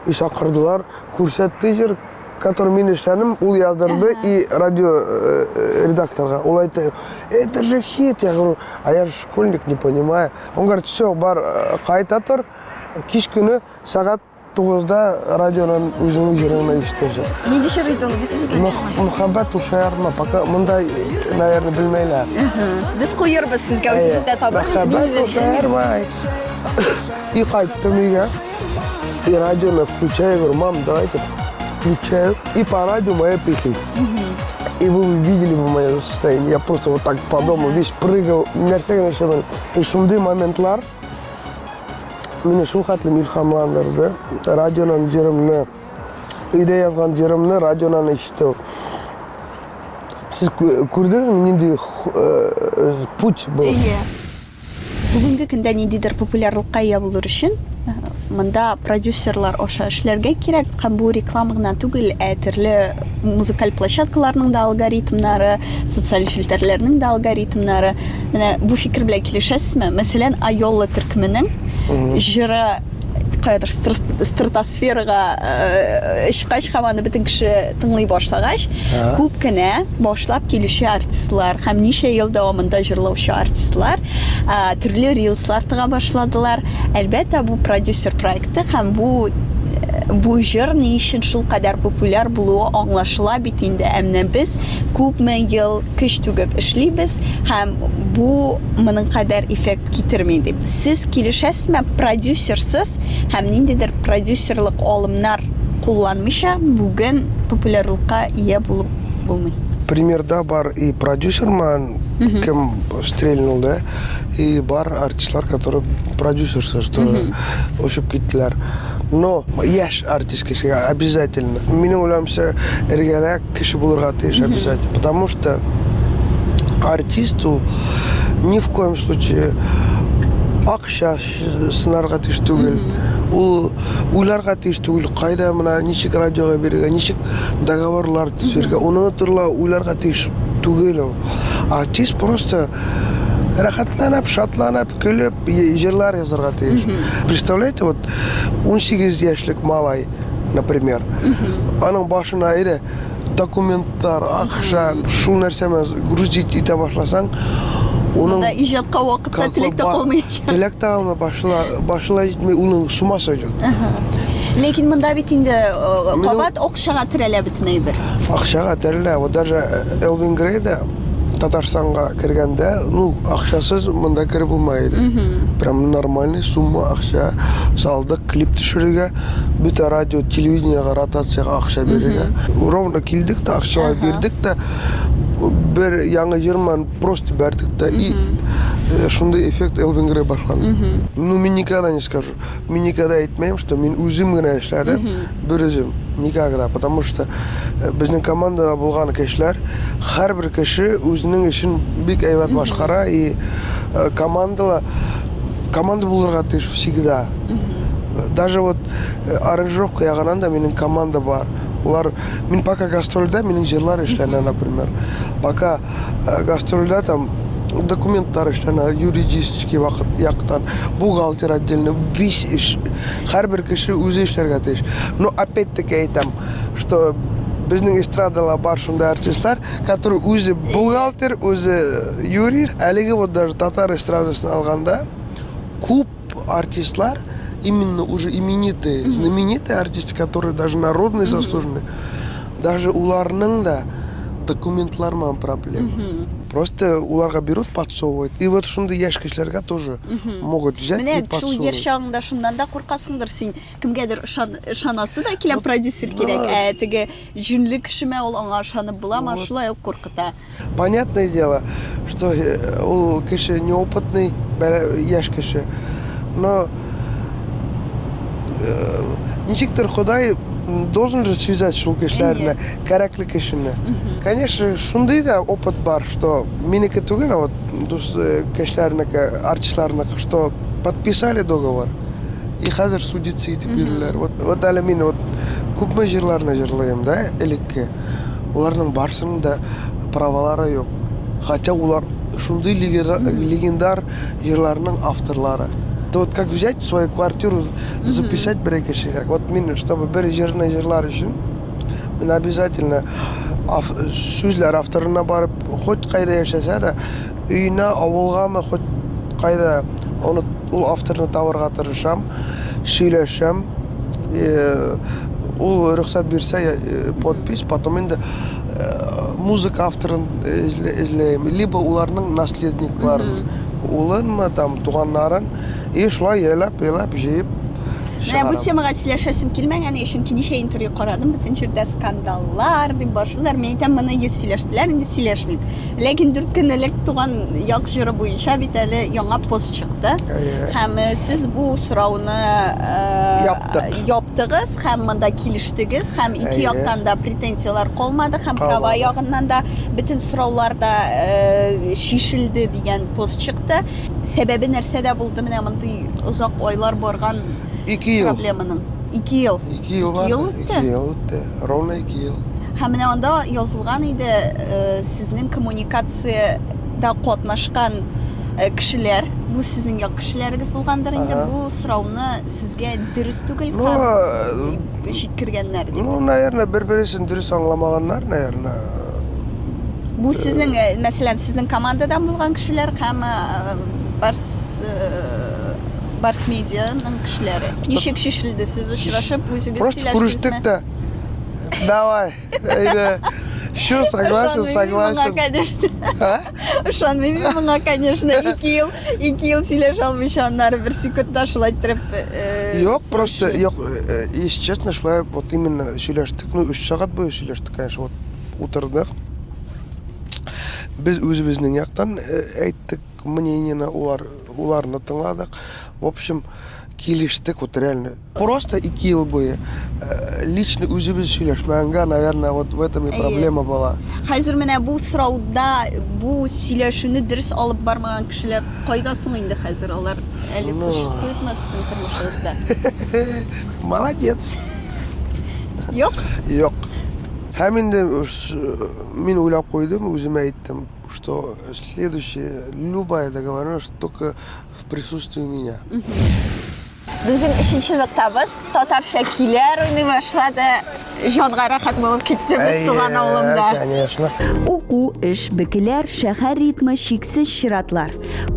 И чакырдылар, күрсәтте җыр, который мин эшләдем, ул яздырды и радио редакторга. Ул әйтте, это же хит. Я говорю, а я же школьник, не понимаю. Он говорит, все, бар, кайта тор, кич көне сәгать 9-да радионан үзеңнең җырыңны ишетерсең. Нинди җыр иде ул? Без Мөхәббәт ул шаяртма, пока монда, наверное, белмәйләр. Без куербыз сезгә, үзебез дә табырбыз. Мөхәббәт ул шаярмай. И кайттым өйгә. И радионы включаю, говорю, мам, давайте включаю. И по радио моя песня. И вы видели бы мое состояние. Я просто вот так по дому весь прыгал. Нәрсә генә эшләмәдем. И шундый моментлар мине шул хәтлем илһамландырды. Радионан җырымны, өйдә язган җырымны радионан ишетү. Сез күрдегезме, нинди путь был? Бүгенге көндә ниндидер популярлыкка ия булыр өчен монда продюсерлар аша эшләргә кирәк һәм бу реклама гына түгел, ә төрле музыкаль площадкаларның да алгоритмнары, социаль челтәрләрнең дә алгоритмнары. Менә бу фикер белән килешәсезме? Мәсәлән, Айолла төркеменең җыры каядыр стратосферага чыккач һәм аны бөтен кеше тыңлый башлагач, күп кенә башлап килүче артистлар һәм ничә ел дәвамында җырлаучы артистлар төрле рилслар тыга башладылар. Әлбәттә, бу продюсер проекты һәм бу бу җыр ни өчен шулкадәр популяр булуы аңлашыла бит инде. Ә менә без күпме ел көч түгеп эшлибез һәм бу моның кадәр эффект китерми дип. Сез килешәсезме продюсерсыз һәм ниндидер продюсерлык алымнар кулланмыйча бүген популярлыкка ия булып булмый? Примерда бар и продюсер ман, кем стрельнул, да, и бар артистлар, которые продюсерсы, что очып киттеләр. Но яшь артист кешегә обязательно. Минем уйлавымча, эргәлә кеше булырга тиеш обязательно. Потому что артист ул ни в коем случае акча сынарга тиеш түгел. Ул уйларга тиеш түгел, кайда менә ничек радиога бирергә, ничек договорлар төзергә. Уны турында уйларга тиеш түгел ул. Артист просто рәхәтләнеп, шатланып, көлеп җырлар язарга тиеш. Представляете, вот 18 яшьлек малай, например, аның башына әйдә документлар, акча, шул нәрсә белән грузить итә башласаң, уның Монда иҗатка вакыт та, теләк тә калмаячак. Теләк тә калмый, башыла, башыла җитми, уның с ума сойдет. Ләкин монда бит инде кабат акчага терәлә бөтен әйбер. Акчага терәлә. Вот даже Элвин Грей да Татарстанга кергәндә, ну, акчасыз монда кереп булмый иде. Прям нормальный сумма акча салдык клип төшерергә, бөтә радио, телевидениегә ротациягә акча бирергә. Ровно килдек тә, акчалар бирдек тә, бер яңа җыр белән просто бәрдек тә, и шундый эффект Элвин Грей башланды. Ну, мин никогда не скажу. Мин никогда әйтмәйм, что мин үзем генә эшләдем, бер үзем. Никогда, потому что безнең командада булган кешеләр, һәрбер кеше үзенең эшен бик әйбәт башкара и командала команда булырга тиеш всегда. Даже вот аранжировка ягынан да минем команда бар. Улар мин пока гастрольдә, минем җырлар эшләнә, например. Пока гастрольдә там документлар эшләнә, юридический вакыт яктан, бухгалтер отдельно, весь эш. Һәрбер кеше үзе эшләргә тиеш. Но опять-таки әйтәм, что безнең эстрадала бар шундый артистлар, который үзе бухгалтер, үзе юрист. Әлеге вот даже татар эстрадасын алганда, күп артистлар, именно уже именитые, знаменитые артисты, которые даже народные заслуженные, даже уларның да документлар белән проблема. Просто уларга берут, подсовывают. И вот шундый яшь кешеләргә тоже могут взять Менә и шул яшь подсовывать. чагыңда шуннан да куркасыңдыр син. Кемгәдер ышанасы да килә, продюсер кирәк. Ә теге җүнле кешеме ул, аңа ышанып буламы? Вот. Шулай ук куркыта. Понятное дело, что ул кеше неопытный, яшь кеше. Но ничектер Ходай должен же связать шул кешеләрне, кәрәкле кешене. Конечно, шундый да опыт бар, что минеке түгел, а вот дус кешеләрнеке, артистларныкы, что подписали договор и хәзер судиться итеп йөриләр. Вот әле мин вот күпме җырларны җырлыйм, да, элекке. Уларның барысының да правалары юк. Хотя улар шундый легендар җырларның авторлары. Это вот как взять свою квартиру, записать бер кешегә. Вот мин, чтобы бер җырны җырлар өчен, мин обязательно сүзләр авторына барып, хоть кайда яшәсә дә, өенә, авылгамы, хоть кайда, аны ул авторны табарга тырышам, сөйләшәм. Ул рөхсәт бирсә, подпись, потом инде музыка авторын эзләйм, либо уларның наследникларын, улынмы, там, туганнарын, и шулай елап-елап җыеп Менә бу чыгарам. темага сөйләшәсем килмәгән, чөнки ничә интервью карадым, бөтен җирдә скандаллар дип башлыйлар. Мин әйтәм, моны йөз сөйләштеләр, инде сөйләшмим. Ләкин 4 көн элек Туган як җыры буенча бит әле яңа пост чыкты. Әйе. Һәм сез бу сорауны Яптык. яптыгыз һәм монда килештегез һәм ике яктан да претензияләр калмады һәм права ягыннан да бөтен сораулар да чишелде дигән пост чыкты. Сәбәбе нәрсәдә булды менә мондый озак айлар барган 2 ел. проблеманың? 2 ел. 2 ел Ике ел барды. үтте? 2 ел үтте. Ровно 2 ел. Һәм менә анда язылган иде, сезнең коммуникациядә катнашкан кешеләр, бу сезнең як кешеләрегез булгандыр инде, бу сорауны сезгә дөрес түгел Ну, һәм җиткергәннәр дип. Ну, наверное, бер-бересен дөрес аңламаганнар, наверное. Бу сезнең, мәсәлән, сезнең командадан булган кешеләр һәм Барс Барс Медианың кешеләре. Ничек чишелде? Сез очрашып, үзегез Просто сөйләштегезме? күрештек тә. Давай, әйдә. Чё, согласен, Ышанмыйм мин моңа, согласен. конечно. А? Ышанмыйм мин моңа, конечно. 2 ел, 2 ел сөйләшә алмыйча, аннары бер секундта шулай иттереп Юк, просто, юк, если честно, шулай вот именно сөйләштек, ну, 3 сәгать буе сөйләштек, конечно, вот утырдык. Без үзебезнең яктан әйттек мнениене, уларны тыңладык. В общем, килештек вот реально. Просто 2 ел буе лично үзебез сөйләшмәгәнгә, наверное, вот в этом и Әйе. проблема была. Хәзер менә бу сорауда бу сөйләшүне дөрес алып бармаган кешеләр кайда соң инде хәзер? Алар әле Ну. существует мы сезнең тормышыгызда? Молодец. Юк? Юк. Һәм инде мин уйлап куйдым, үземә әйттем, что следующая любая договоренность только в присутствии меня. Безнең өченче ноктабыз: татарча көйләр уйный башлады. Җанга рәхәт булып китте без туган авылымда. Конечно. Уку, эш, бөкеләр, шәһәр ритмы, чиксез чиратлар.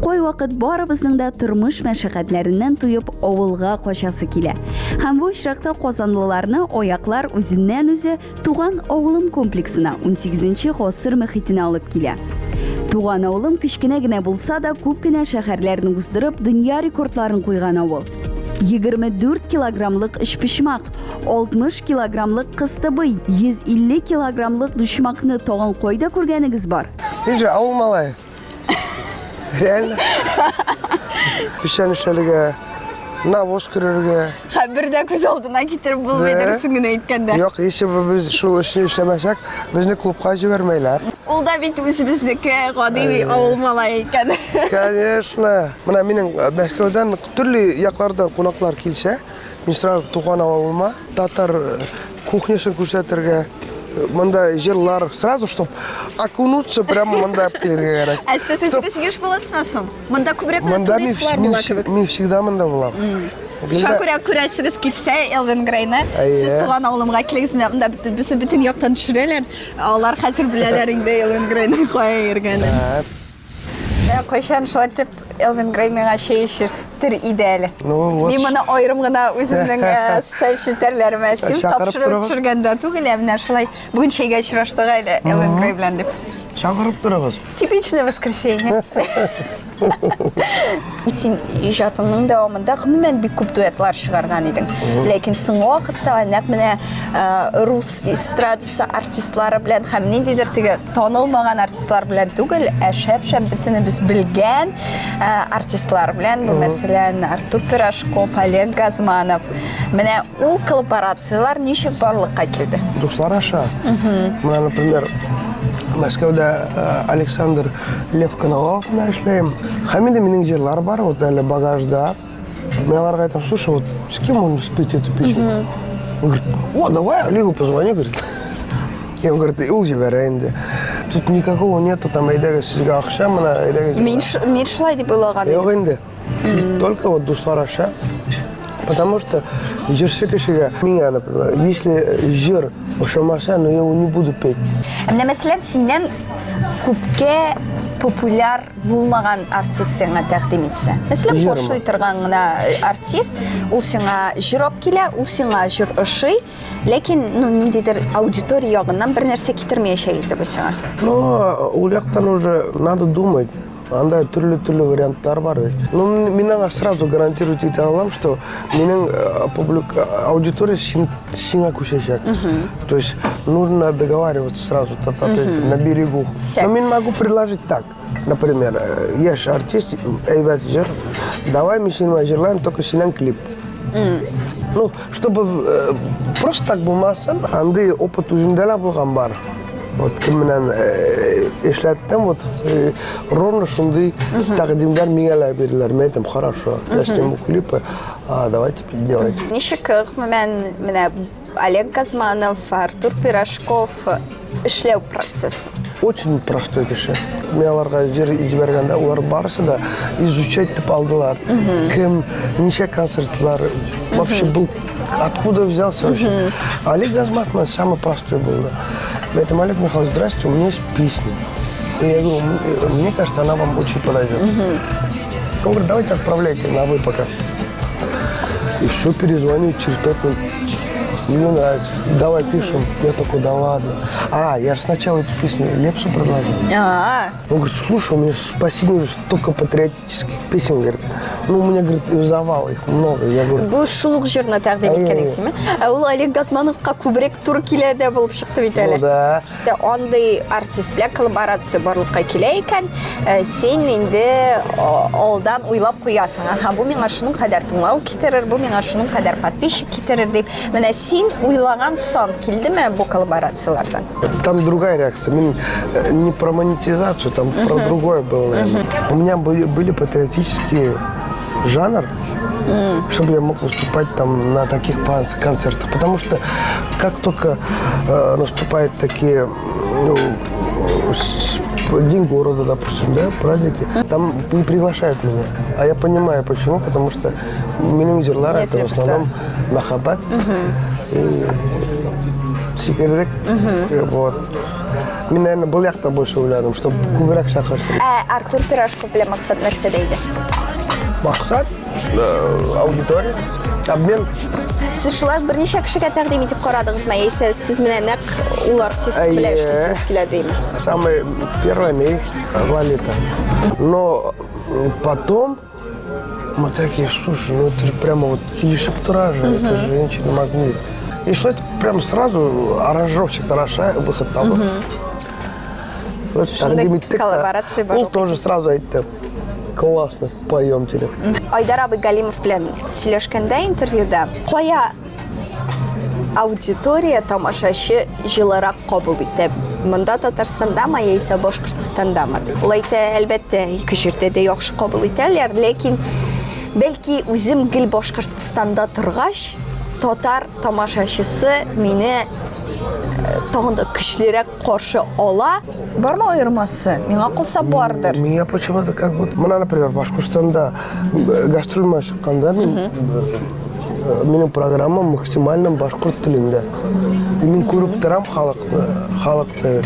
Кайвакыт барыбызның да тормыш мәшәкатьләреннән туеп авылга качасы килә. Һәм бу очракта казанлыларны аяклар үзеннән үзе Туган авылым комплексына, 18 гасыр мөхитенә алып килә. Туган авылым кечкенә генә булса да, күп кенә шәһәрләрне уздырып, дөнья рекордларын куйган авыл. 24 килограммлык өчпочмак, 60 килограммлык кыстыбый, 150 килограммлык дучмакны тагын кайда күргәнегез бар? Мин же авыл малае. Реально. Печән эшләргә, навоз көрергә. Һәм бер дә күз алдына китереп булмый, Да. дөресен генә әйткәндә. Юк, если бы без шул эшне эшләмәсәк, безне клубка җибәрмәйләр. Ул да бит үзебезнеке, гади авыл малае икән. Конечно. Менә минем Мәскәүдән, төрле яклардан кунаклар килсә, мин сразу туган авылыма татар кухнясын күрсәтергә, монда җырлар, сразу, чтоб окунуться, прямо монда алып килергә кирәк. Ә сез үзегез еш буласызмы соң? Монда күбрәк менә Монда мин, туристлар мин, була кебек. мин всегда монда булам. Шуңа күрә күрәсегез килсә Элвин Грейны, Әйе. сез туган авылымга килегез, менә монда безне бөтен яктан төшерәләр. Алар хәзер беләләр инде Элвин Грейның кая йөргәнен. Менә кайчан шулай итеп Элвин Грей миңа чәй эчертер иде әле. Ну, вот. Мин моны аерым гына үземнең социаль челтәрләремә өстим, Чакырып тапшыру торыгыз. төшергәндә түгел, ә менә шулай бүген чәйгә очраштык әле Элвин Грей белән дип. Чакырып торыгыз. Типичное воскресенье. Син иҗатыңның дәвамында гомумән бик күп дуэтлар чыгарган идең. Ләкин соңгы вакытта нәкъ менә рус эстрадасы артистлары белән һәм ниндидер теге танылмаган артистлар белән түгел, ә шәп-шәп бөтенебез белгән артистлар белән, бу мәсәлән Артур Пирожков, Олег Газманов. Менә ул коллаборацияләр ничек барлыкка килде? Дуслар аша. Менә, например, Мәскәүдә Александр Лев Коновалов белән эшләйм. Һәм инде минем җырлар бар, вот әле багажда. Мин аларга әйтәм: «Слушай, вот с кем можно спеть эту песню?» Он говорит: «О, давай Олегу позвони», говорит. И он говорит, и ул җибәрә инде. Тут никакого нету, там, әйдәгез, сезгә акча, менә, әйдәгез. Мин шулай дип уйлаган Юк идем. инде. Только вот дуслар аша. Потому что җырчы кешегә, миңа, например, если җыр ошамаса, ну, я его не буду петь. Ә менә мәсәлән, синнән күпкә популяр булмаган артист сиңа тәкъдим итсә. Мәсәлән, Җырмы? пошлый торган гына артист, ул сиңа җыр алып килә, ул сиңа җыр ошый, ләкин ну ниндидер аудитория ягыннан бер нәрсә китермәячәк инде бу сиңа. Но ул яктан уже надо думать. Анда төрле-төрле вариантлар бар бит. Ну, мин аңа сразу гарантировать итә алам, что минем аудитория сиңа күчәчәк. То есть нужно договариваться сразу, то есть на берегу. Так. Но мин могу предложить так. Например, яшь артист, әйбәт җыр, давай мин синең җырлайм, только синнән клип. Ну, чтобы просто так булмасын, андый опыт үземдә дә булган бар. Вот кем белән эшләттем, вот ровно шундый тәкъдимнәр миңа да бирделәр. Мин әйттем: «Хорошо, я сниму клипы, а давайте делать». Ничек гомумән менә Олег Газманов, Артур Пирожков эшләү процессы? Очень простой кеше. Мин аларга җыр җибәргәндә, улар барысы да изучать итеп алдылар. Кем, ничә концертлар, вообще был, откуда взялся вообще. Олег Газманов самый простой был. Я говорю: «Олег Михайлович, здрасте, у меня есть песня. И я говорю, мне кажется, она вам очень подойдет». Он говорит: «Давайте отправляйте на вы пока». И все, перезвонил через 5 минут. Мне нравится. Давай пишем. Я такой: «Да ладно». А, я же сначала эту песню Лепсу предложил. А, Он говорит: «Слушай, у меня спасибо, столько патриотических песен», говорит. Ну, у меня, говорит, завал, их много. Я говорю, Бу шул ук җырны тәкъдим Әйе. иткән исеме. Ә ул Олег Газмановка күбрәк туры килә дә булып чыкты бит әле. Ну да. Дә андый артист белән коллаборация барлыкка килә икән, син инде алдан уйлап куясың. Аһа, бу миңа шуның кадәр тыңлау китерер, бу миңа шуның кадәр подписчик китерер дип. Менә син уйлаган сан килдеме бу коллаборацияләрдән? Там другая реакция. Мин не про монетизацию, там про другое было, наверное. У меня были патриотические жанр, чтобы я мог выступать там на таких концертах. Потому что как только наступают такие, ну, День города, допустим, да, праздники, там не приглашают меня. А я понимаю, почему, потому что минем җырлар Нет это в репертуара. основном мәхәббәт и сикердек. Вот. Мин, наверное, был якта больше уйладым, чтобы күбрәк чакырсын. Ә Артур Пирожков белән максат нәрсәдә иде? Максат, аудитория, обмен. Сез шулай берничә кешегә тәкъдим итеп карадыгызмы? Яисә сез менә нәкъ ул артист белән Әйе. эшлисегез килә дими? Самое первое мне Лолита. Но потом мы такие: «Слушай, ну это же прямо вот килешеп тора же, это же женщина магнит». И что это прям сразу аранжировщик тараша выход табып. Вот Шундай тәкъдим иттек тә, коллаборация бар ул ук. тоже сразу әйтте: «Классно, поем», диде. Айдар абый Галимов белән сөйләшкәндә интервьюда, кая аудитория, тамашачы җылырак кабул итә? Монда Татарстандамы яисә Башкортстандамы? Дип. Ул әйтә, әлбәттә, ике җирдә дә яхшы кабул итәләр, ләкин бәлки үзем гел Башкортстанда торгач, татар тамашачысы мине тагын да көчлерәк каршы ала. Бармы аермасы? Миңа калса бардыр. Меня почему-то как будто... Менә, например, Башкортстанда гастрольгә чыкканда мин минем программа максимально башкорт телендә. И мин күреп торам халыкны, халыкны.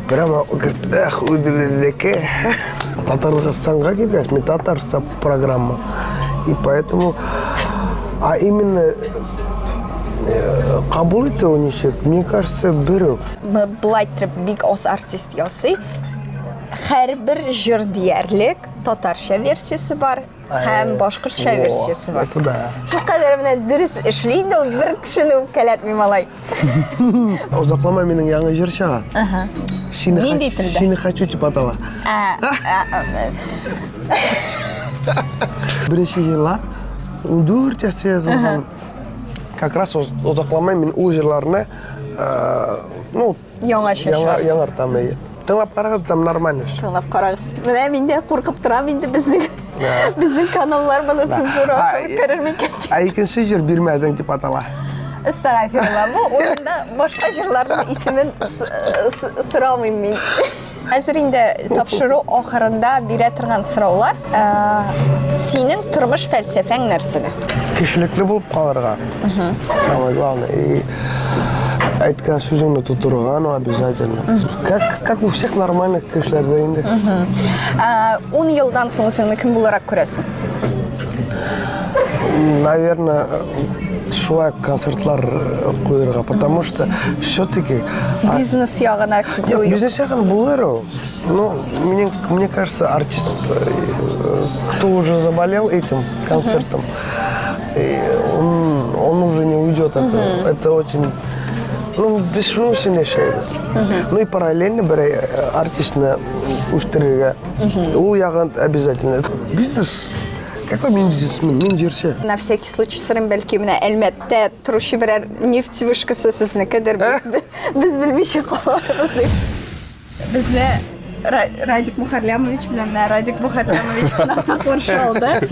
Прямо говорит: «Эх, үҙебеҙҙеке». Татарстанга килгәс, мин татарча программа. И поэтому, а именно кабул итү ничек, мне кажется, бер үк. Былай итеп бик аз артист ясый. Һәрбер җыр диярлек татарча версиясе бар һәм башкортча Во, версиясе бар. Это да. Шул кадәр менә дөрес эшли инде ул, бер кешене үпкәләтми малай. Озакламый минем яңа җыр чыга. Сине, Нинди телдә? «Сине хочу» дип атала. Ә, ә, Беренче җырлар 14 яшьтә язылган. Как раз озакламый мин ул җырларны ну, Яңача яңа, чыгарсың. яңартам, әйе. Тыңлап карагыз, там нормально всё. Тыңлап карагыз. Менә мин дә куркып торам инде, безнең каналлар моны цензура А, аша үткәрер микән дип. Ә икенче җыр «Бирмәдең» дип атала. Әстәгъфирулла. Бу урында башка җырларның исемен сорамыйм мин. Хәзер инде тапшыру ахырында бирә торган сораулар. Синең тормыш фәлсәфәң нәрсәдә? Кешелекле булып калырга. Самое главное. И әйткән сүзеңне тотырга, ну, обязательно. Как у всех нормальных кешеләрдә инде. 10 елдан соң үзеңне кем буларак күрәсең? Наверное, шулай концертлар куярга, потому что все-таки Бизнес ягына китү Нет, юк. бизнес ягын булыр ул. Ну, мне кажется, артист, кто уже заболел этим концертом, и он уже не уйдет от этого. Это очень... Ну, без шуның өчен яшәйбез. Ну и параллельно бер артистны үстерергә. Ул ягын обязательно. Бизнес... Какой мин бизнесмен? Мин җырчы. На всякий случай сорыйм, бәлки менә Әлмәттә торучы берәр нефть вышкасы сезнекедер, без белмичә каларбыз дип. Безне Радик Мухарлямович белән менә Радик Мухарлямович кунакта каршы алды.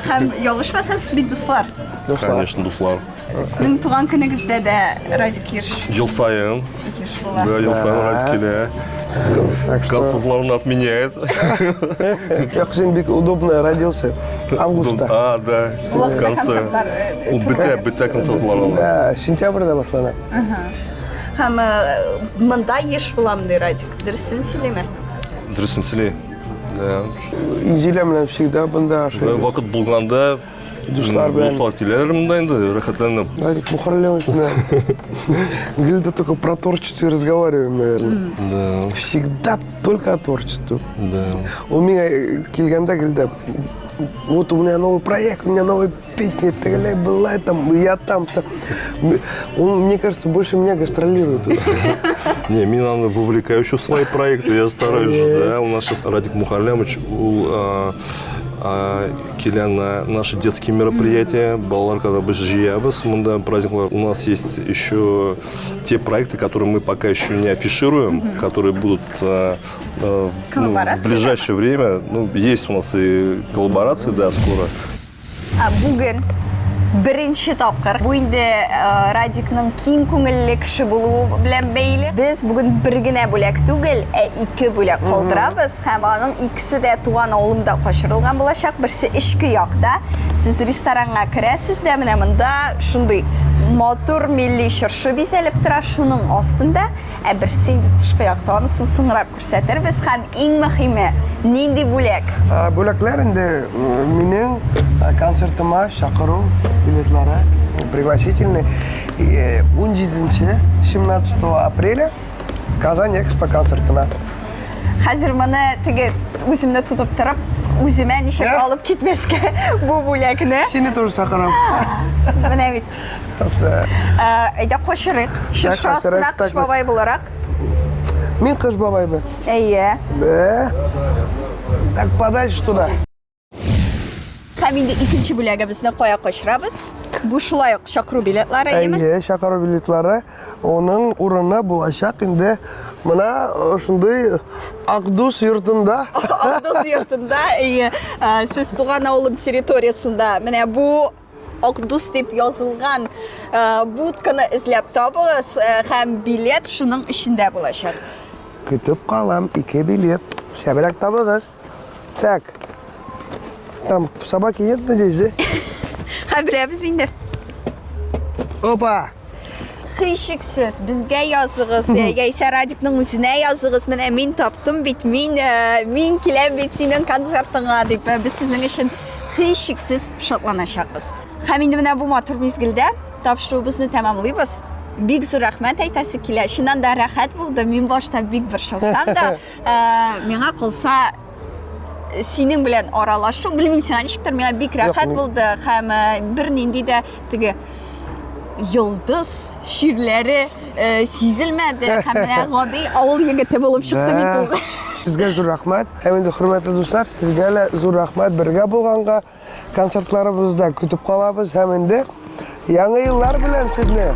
Һәм ялгышмасам, сез бит дуслар. Дуслар. Конечно, дуслар. Сезнең туган көнегездә дә Радик еш Ел саен. еш була. Да, ел саен Радик килә. Так что... Концертларын отменяет. Юк, син бик удобно родился. Августта. А, да. Ул В вакытта конце. концертлар Ул бетә концертлар ала. Да, сентябрьдә башлана. Һәм монда еш булам ди Радик. Дөресен сөйлиме? Дөресен сөйли. Да. Инзилә белән всегда бында Да, ашый. вакыт булганда Дуслар белән. Дуслар киләләр монда инде, рәхәтләнеп. Радик Мухарлевич белән. Гел дә только про творчество и разговариваем, наверное. Да, Всегда только о творчестве. да. Ул миңа килгәндә гел дә, вот у меня новый проект, у меня новая песня, тегеләй, былай там, я там, там. Он, мне кажется, больше меня гастролирует. Не, мин аны вовлекаю еще в свои проекты, я стараюсь же, да. У нас сейчас Радик Мухарлямович ул килә на наши детские мероприятия, балалар, когда без җыябыз, монда праздниклар. У нас есть еще те проекты, которые мы пока еще не афишируем, которые будут ну, в ближайшее время. Ну, есть у нас и коллаборации, да, скоро. Бүген беренче тапкыр. Бу инде Радикның киң күңелле кеше булуы белән бәйле. Без бүген бер генә бүләк түгел, ә ике бүләк калдырабыз һәм аның икесе дә туган авылымда качырылган булачак. Берсе эчке якта. Сез ресторанга керәсез дә, менә монда шундый матур милли чыршы бизәлеп тора, шуның астында, ә берсе инде тышкы якта, анысын соңрак күрсәтербез. Һәм иң мөһиме, нинди бүләк? Бүләкләр инде минем концертыма чакыру билетлары, пригласительный. 17 17 апреля Казань Экспо концертына. Хәзер моны теге үземне тотып торып, үземә ничек алып китмәскә бу бүләкне. Сине тоже чакырам. Менә бит. Әйдә качырыйк. Чыршы астына Кыш бабай буларак. Мин Кыш бабаймы? Әйе. Да. Так подальше туда. Һәм инде икенче бүләгебезне кая качырабыз? Бу шулай ук чакыру билетлары, әйеме? Әйе, чакыру билетлары. Оның урыны булачак инде менә шундый Акдус йортында. Акдус йортында, әйе. Сез туган авылым территориясендә менә бу Акдус дип язылган будканы эзләп табыгыз һәм билет шуның эчендә булачак. Көтеп калам, ике билет. Шәбрәк табыгыз. Так. Там собаки нет, надеюсь, да? Һәм беләбез инде. Опа! Һичшиксез безгә языгыз, яисә Радикның үзенә языгыз. Менә мин таптым бит, мин киләм бит синең концертыңа дип. Без сезнең өчен һичшиксез шатланачакбыз. Һәм инде менә бу матур мизгелдә тапшыруыбызны тәмамлыйбыз. Бик зур рәхмәт әйтәсе килә. Чыннан да рәхәт булды. Мин башта бик борчылсам да, миңа калса синең белән аралашу, белмим, сиңа ничектер, миңа бик рәхәт булды һәм бернинди дә теге йолдыз чирләре сизелмәде һәм менә гади авыл егете булып чыкты бит ул. Сезгә зур рәхмәт. Һәм инде, хөрмәтле дуслар, сезгә лә зур рәхмәт бергә булганга. Концертларыбызда көтеп калабыз һәм инде яңа еллар белән сезне.